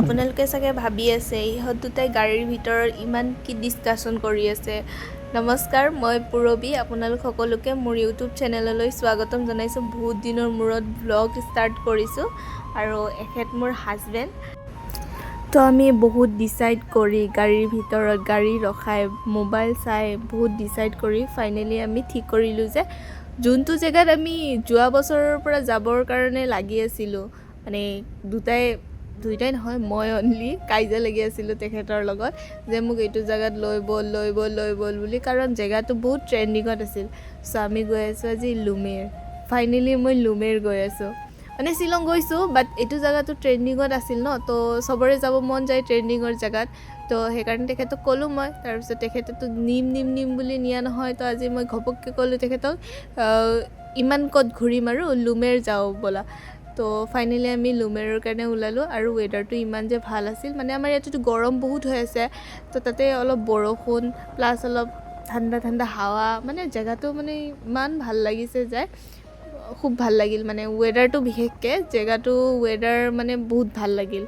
আপোনালোকে চাগে ভাবি আছে ইহঁত দুটাই গাড়ীৰ ভিতৰত ইমান কি ডিছকাশ্যন কৰি আছে। নমস্কাৰ, মই পূৰবী, আপোনালোক সকলোকে মোৰ ইউটিউব চেনেললৈ স্বাগতম জনাইছোঁ। বহুত দিনৰ মূৰত ভ্লগ ষ্টাৰ্ট কৰিছোঁ আৰু এখেত মোৰ হাজবেণ্ড। তো আমি বহুত ডিচাইড কৰি, গাড়ীৰ ভিতৰত গাড়ী ৰখাই মোবাইল চাই বহুত ডিচাইড কৰি ফাইনেলি আমি ঠিক কৰিলোঁ যে যোনটো জেগাত আমি যোৱা বছৰৰ পৰা যাবৰ কাৰণে লাগি আছিলোঁ, মানে দুটাই, দুয়োটাই নহয়, মই অনলি কাজিয়া লাগি আছিলোঁ তেখেতৰ লগত যে মোক এইটো জেগাত লৈ ব'ল, লৈ ব'ল, লৈ ব'ল বুলি, কাৰণ জেগাটো বহুত ট্ৰেণ্ডিঙত আছিল। চ' আমি গৈ আছোঁ আজি লুমেৰ। ফাইনেলি মই লুমেৰ গৈ আছোঁ। মানে শ্বিলং গৈছোঁ, বাট এইটো জেগাটো ট্ৰেণ্ডিঙত আছিল ন, তো চবৰে যাব মন যায় ট্ৰেণ্ডিঙৰ জেগাত। তো সেইকাৰণে তেখেতক ক'লোঁ মই। তাৰপিছত তেখেতেতো নিম নিম নিম বুলি নিয়া নহয়। তো আজি মই ঘপককৈ ক'লোঁ তেখেতক, ইমান ক'ত ঘূৰিম আৰু, লুমেৰ যাওঁ ব'লা। তো ফাইনেলি আমি লুমেৰৰ কাৰণে ওলালোঁ আৰু ৱেডাৰটো ইমান যে ভাল আছিল, মানে আমাৰ ইয়াতেতো গৰম বহুত হৈ আছে, তো তাতে অলপ বৰষুণ প্লাছ অলপ ঠাণ্ডা ঠাণ্ডা হাৱা, মানে জেগাটো মানে ইমান ভাল লাগিছে যে খুব ভাল লাগিল। মানে ৱেডাৰটো বিশেষকৈ জেগাটো ৱেডাৰ মানে বহুত ভাল লাগিল।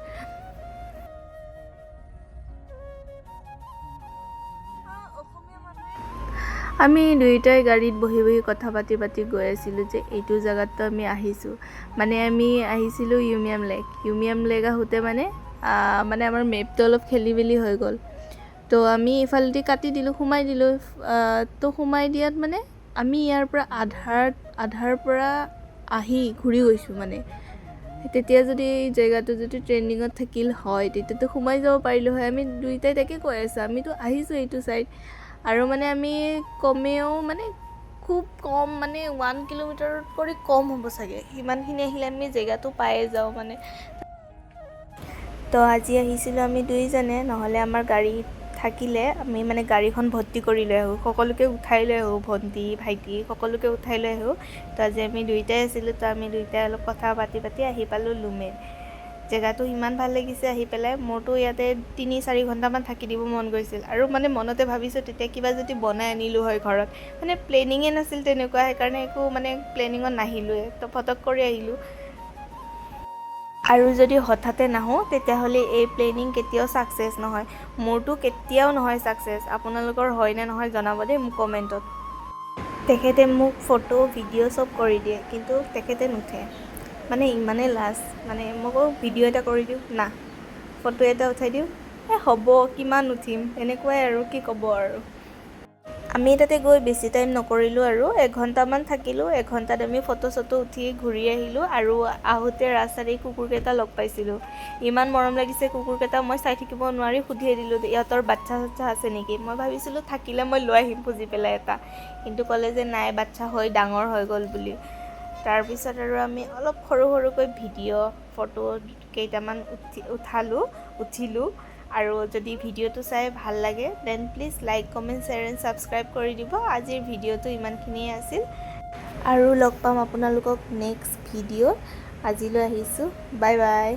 আমি দুয়োটাই গাড়ীত বহি বহি কথা পাতি পাতি গৈ আছিলোঁ যে এইটো জেগাততো আমি আহিছোঁ। মানে আমি আহিছিলোঁ ইউমিয়াম লেক। ইউমিয়াম লেক আহোঁতে মানে মানে আমাৰ মেপটো অলপ খেলি মেলি হৈ গ'ল। তো আমি ইফালেদি কাটি দিলোঁ, সোমাই দিলোঁ। তো সোমাই দিয়াত মানে আমি ইয়াৰ পৰা আধাৰ পৰা আহি ঘূৰি গৈছোঁ। মানে তেতিয়া যদি এই জেগাটো যদি ট্ৰেণ্ডিঙত থাকিল হয়, তেতিয়াতো সোমাই যাব পাৰিলোঁ হয়। আমি দুয়োটাই তাকে কৈ আছোঁ, আমিতো আহিছোঁ এইটো ছাইড। আৰু মানে আমি কমেও মানে খুব কম, মানে 1 কিলোমিটাৰত কৰি কম হ'ব চাগে, সিমানখিনি আহিলে আমি জেগাটো পায়ে যাওঁ মানে। তো আজি আহিছিলোঁ আমি দুইজনে, নহ'লে আমাৰ গাড়ী থাকিলে আমি মানে গাড়ীখন ভৰ্তি কৰি লৈ আহোঁ, সকলোকে উঠাই লৈ আহোঁ, ভণ্টি ভাইটি সকলোকে উঠাই লৈ আহোঁ। তো আজি আমি দুয়োটাই আছিলোঁ, তো আমি দুয়োটাই অলপ কথা পাতি পাতি আহি পালোঁ লুমেৰ। জেগাটো ইমান ভাল লাগিছে আহি পেলাই, মোৰতো ইয়াতে 3-4 ঘণ্টামান থাকি দিব মন গৈছিল। আৰু মানে মনতে ভাবিছোঁ তেতিয়া কিবা যদি বনাই আনিলোঁ হয় ঘৰত। মানে প্লেনিঙে নাছিল তেনেকুৱা, সেইকাৰণে একো মানে প্লেনিঙত নাহিলোৱে, তো ফটক কৰি আহিলোঁ। আৰু যদি হঠাতে নাহোঁ, তেতিয়াহ'লে এই প্লেনিং কেতিয়াও ছাকচেছ নহয়। মোৰতো কেতিয়াও নহয় ছাকচেছ। আপোনালোকৰ হয়নে নহয় জনাব দেই মোক কমেণ্টত। তেখেতে মোক ফটো ভিডিঅ' চব কৰি দিয়ে, কিন্তু তেখেতে নুঠে। মানে ইমানেই লাজ। মানে মই কওঁ ভিডিঅ' এটা কৰি দিওঁ না, ফটো এটা উঠাই দিওঁ, এই হ'ব, কিমান উঠিম, এনেকুৱাই আৰু কি ক'ব আৰু। আমি তাতে গৈ বেছি টাইম নকৰিলোঁ আৰু এঘণ্টামান থাকিলোঁ। এঘণ্টাত আমি ফটো চটো উঠি ঘূৰি আহিলোঁ। আৰু আহোঁতে ৰাস্তাত এই কুকুৰকেইটা লগ পাইছিলোঁ। ইমান মৰম লাগিছে কুকুৰকেইটা, মই চাই থাকিব নোৱাৰি সুধিয়ে দিলোঁ, ইহঁতৰ বাচ্ছা চাচ্ছা আছে নেকি? মই ভাবিছিলোঁ থাকিলে মই লৈ আহিম খুজি পেলাই এটা, কিন্তু ক'লে যে নাই, বাচ্ছা হৈ ডাঙৰ হৈ গ'ল বুলি। তাৰপিছত আৰু আমি অলপ সৰু সৰুকৈ ভিডিঅ' ফটো কেইটামান উঠালোঁ, উঠিলোঁ। আৰু যদি ভিডিঅ'টো চাই ভাল লাগে, then please like, comment, share and subscribe কৰি দিব। আজিৰ ভিডিঅ'টো ইমানখিনিয়ে আছিল আৰু লগ পাম আপোনালোকক নেক্সট ভিডিঅ'। আজিলৈ আহিছোঁ, বাই বাই।